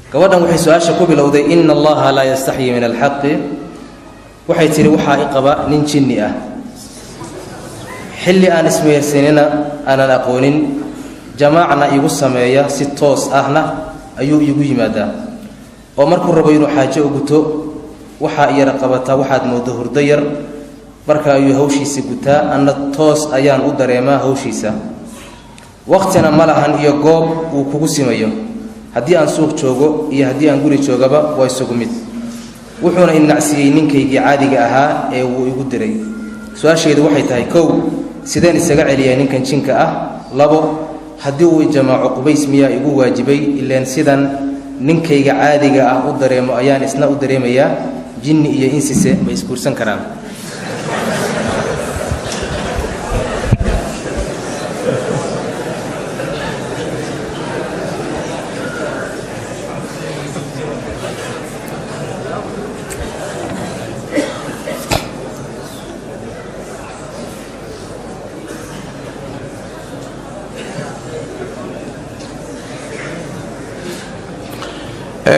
Gabadhan waxay su-aasha ku bilowday "Ina Allaha laa yastaxyi min alxaqi". Waxay tidhi: "Waxaa i qaba nin jinni ah, xilli aan ismehersanina aanan aqoonin, jamaacna igu sameeya, si toos ahna ayuu iigu yimaadaa, oo markuu rabo inuu xaajo u guto waxaa iyara qabataa waxaad mooddo hurdo yar, marka ayuu hawshiisa gutaa, anna toos ayaan u dareemaa hawshiisa. Waqtina ma lahan iyo goob uu kugu simayo. Haddii aan suuq joogo iyo haddii aan guri joogaba waa isugu mid. Wuxuuna inacsiiyey ninkaygii caadiga ahaa ee wuu igu diray. Su-aashaydu waxay tahay: kow, sideen isaga celiyaa ninkan jinka ah? Labo, haddii uu jamaaco, qubays miyaa igu waajibay? Ileen sidan ninkayga caadiga ah u dareemo ayaan isna u dareemayaa. Jinni iyo insise ma isguursan karaan?"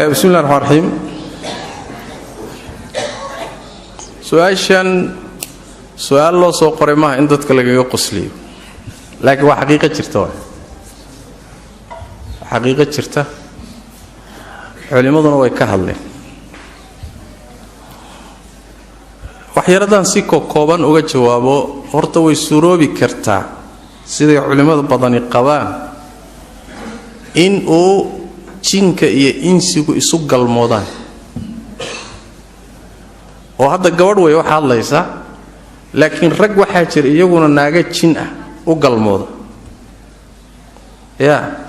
Bismi llah raxmaan raxiim. Su-aashan su-aal loo soo qoray maaha in dadka lagaga qosliyo, laakiin waa xaqiiqo jirta, waay xaqiiqo jirta, culimmaduna way ka hadleen. Waxyaradaan si kokooban uga jawaabo. Horta way suuroobi kartaa, siday culimmada badani qabaan, in uu jinka iyo insigu isu galmoodaan. Oo hadda gabadh way wax hadlaysa, laakiin rag waxaa jira iyaguna naaga jin ah u galmooda. Ya,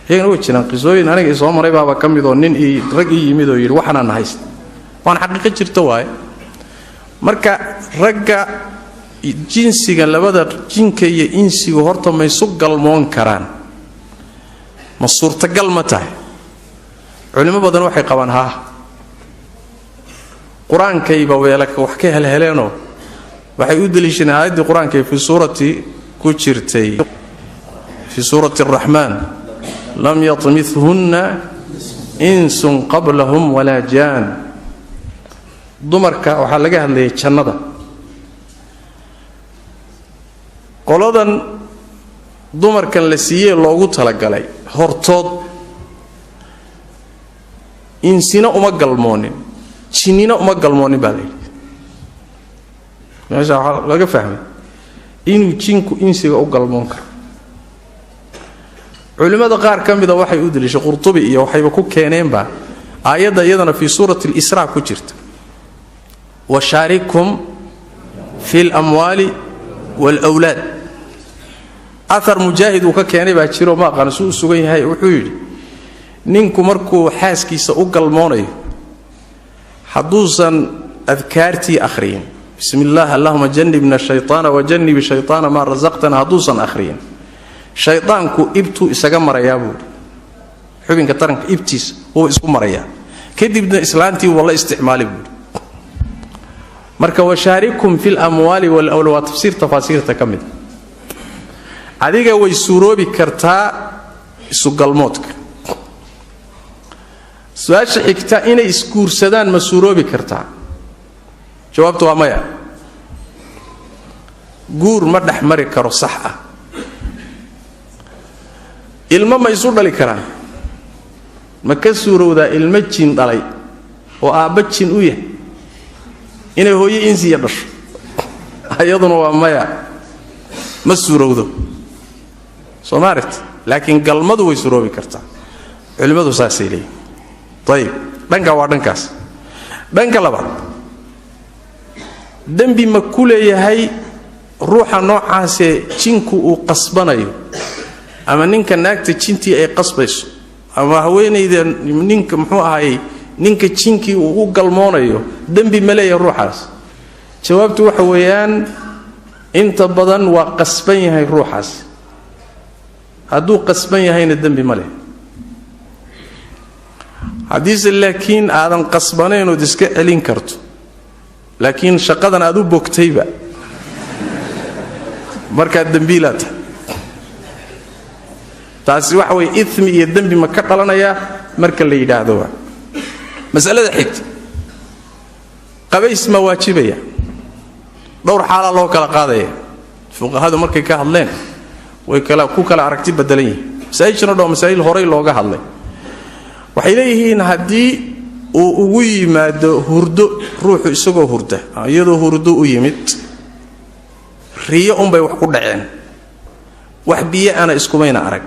iyagana way jiraan. Qisooyin aniga isoo maray baaba ka mid oo nin ii rag ii yimid oo yidhi waxaanaan haysta, waana xaqiiqo jirta waaye. Marka ragga jinsiga, labada jinka iyo insigu, horta ma isu galmoon karaan? Ma suurtagal ma tahay? Culimo badan waxay qabaan haa. Qur-aankayba weelaka wax ka helheleenoo waxay u deliishadeen aayaddii qur-aanka ee fii suurati ku jirtay, fii suurati araxmaan: "Lam yatmithunna insun qablahum walaa jaan". Dumarka waxaa laga hadlayay jannada. Qoladan dumarkan la siiyee loogu talagalay hortood insina uma galmoonin, jinnina uma galmoonin baa la yidhi. Meesha waxaa laga fahmay inuu jinku insiga u galmoon karo. Culimmada qaar ka mida waxay u deliishay, Qurtubi iyo waxayba ku keeneenba aayadda iyadana fii suurati alisraa ku jirta: "Washaarikhum fi lamwaali waalwlaad". Ahar Mujaahid uu ka keenay baa jiroo, ma aqaano si u sugan yahay. Wuxuu yidhi ninku markuu xaaskiisa u galmoonayo, hadduusan adkaartii akhriyin, "Bismi illaah, allahuma janibna shaytaana wajanib shaytaana maa rasaqtana", hadduusan akhriyin, shaydaanku ibtuu isaga marayaa buuhi, xubinka taranka ibtiisa wuu isku marayaa, kadibna islaantii wuu la isticmaali buuhi. Marka "washaarikum fi lamwaali walawla" waa tafsiir tafaasiirta ka mida. Adiga way suuroobi kartaa isugalmoodka. Su-aasha xigta: inay isguursadaan ma suuroobi kartaa? Jawaabtu waa maya. Guur ma dhex mari karo sax ah. Ilmo ma isu dhali karaan? Ma ka suurowdaa ilmo jin dhalay oo aabba jin u yahay inay hooyo insiya dhasho? Iyaduna waa maya, ma suurowdo. Soo ma aragti? Laakiin galmadu way suroobi kartaa, culimmadu saasay leeyihin. Ayib, dhanka waa dhankaas. Dhanka labaad, dembi ma ku leeyahay ruuxa noocaasee jinku uu qasbanayo, ama ninka naagta jintii ay qasbayso, ama haweenayda ninka, muxuu ahaayey, ninka jinkii uu u galmoonayo? Dembi ma leeyahay ruuxaas? Jawaabtu waxa weeyaan, inta badan waa qasban yahay ruuxaas. Hadduu qasban yahayna dembi ma leh. Haddiise laakiin aadan qasbanayn ood iska celin karto, laakiin shaqadan aad u bogtayba, markaad dembiilaa tahay. Taasi waxa weeye ithmi iyo dembi ma ka dhalanayaa marka la yidhaahdo. Waa masalada xigta. Qabays ma waajibaya? Dhowr xaalaa loo kala qaadaya. Fuqahadu markay ka hadleen way kala ku kala aragti bedelan yihiin. Masaa'ijna dho masaa'il horay looga hadlay. Waxay leeyihiin haddii uu ugu yimaado hurdo ruuxu, isagoo hurda, iyadoo hurdo u yimid, riyo unbay wax ku dhaceen, wax biyo ana iskumayna arag,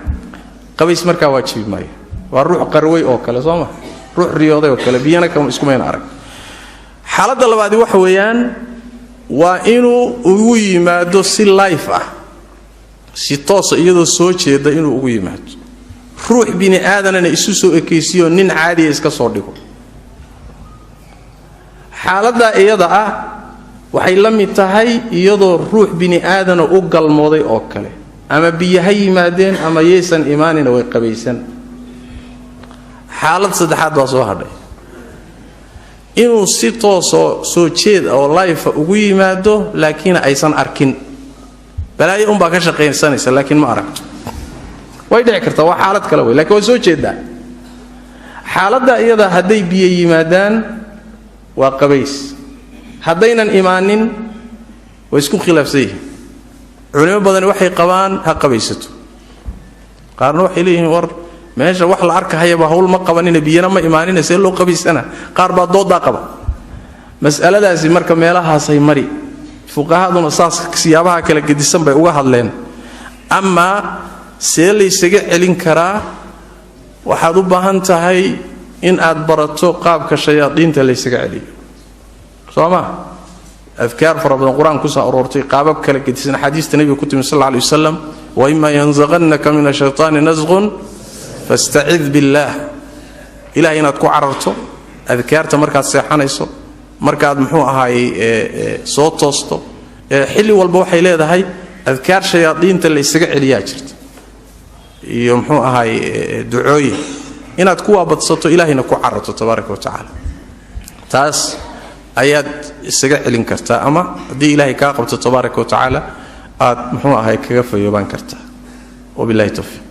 qabays markaa waajibi maayo. Waa ruux qarway oo kale, soo ma? Ruux riyooday oo kale, biyana iskumayna arag. Xaaladda labaadi waxa weeyaan waa inuu ugu yimaado si life ah, si toosa, iyadoo soo jeeda inuu ugu yimaado, ruux bini aadanana isu soo ekaysiyo, nin caadiya iska soo dhigo. Xaaladdaa iyada ah waxay la mid tahay iyadoo ruux bini aadana u galmooday oo kale, ama biyo ha yimaadeen ama yaysan imaanina, way qabaysan. Xaalad saddexaad baa soo hadhay: inuu si toosoo soo jeed oo life ugu yimaado, laakiin aysan arkin, balaayo unbaa ka shaqaysanaysa, laakiin ma aragto. Way dhici kartaa, waa xaalad kale wey, lakiin waa soo jeedaa. Xaaladda iyada hadday biyo yimaadaan waa qabays, haddaynan imaanin way isku khilaafsan yihiin. Culimo badani waxay qabaan ha qabaysato, qaarna waxay leeyihiin war meesha wax la arkahayaba hawl ma qabanina, biyana ma imaanina, see loo qabaysana? Qaar baa doodaa qaba. Mas'aladaasi marka meelahaasay mari, fuqahaduna saas siyaabaha kala gedisan bay uga hadleen. Amaa see laysaga celin karaa? Waxaad u baahan tahay in aad barato qaabka shayaadiinta laysaga celiyo, soo ma? Adkaar fara badan qur-aan kusoo aroortay, qaabab kala gedisan axaadiista nebiga ku timi sal alla alay wasalam. "Waima yanzaqannaka min ashaytaani nasqun fastacid billaah." Ilahay inaad ku cararto, adkaarta markaad seexanayso, markaad muxuu ahaayey soo toosto, xilli walba waxay leedahay adkaar shayaadiinta la ysaga celiyaa jirta, iyo muxuu ahaay ducooyin inaad ku waabadsato, ilahayna ku cararto tabaaraka wa tacaala. Taas ayaad isaga celin kartaa, ama haddii ilaahay kaa qabto tabaaraka wa tacaala aad muxuu ahay kaga fayoobaan kartaa. Wabillahi towfiiq.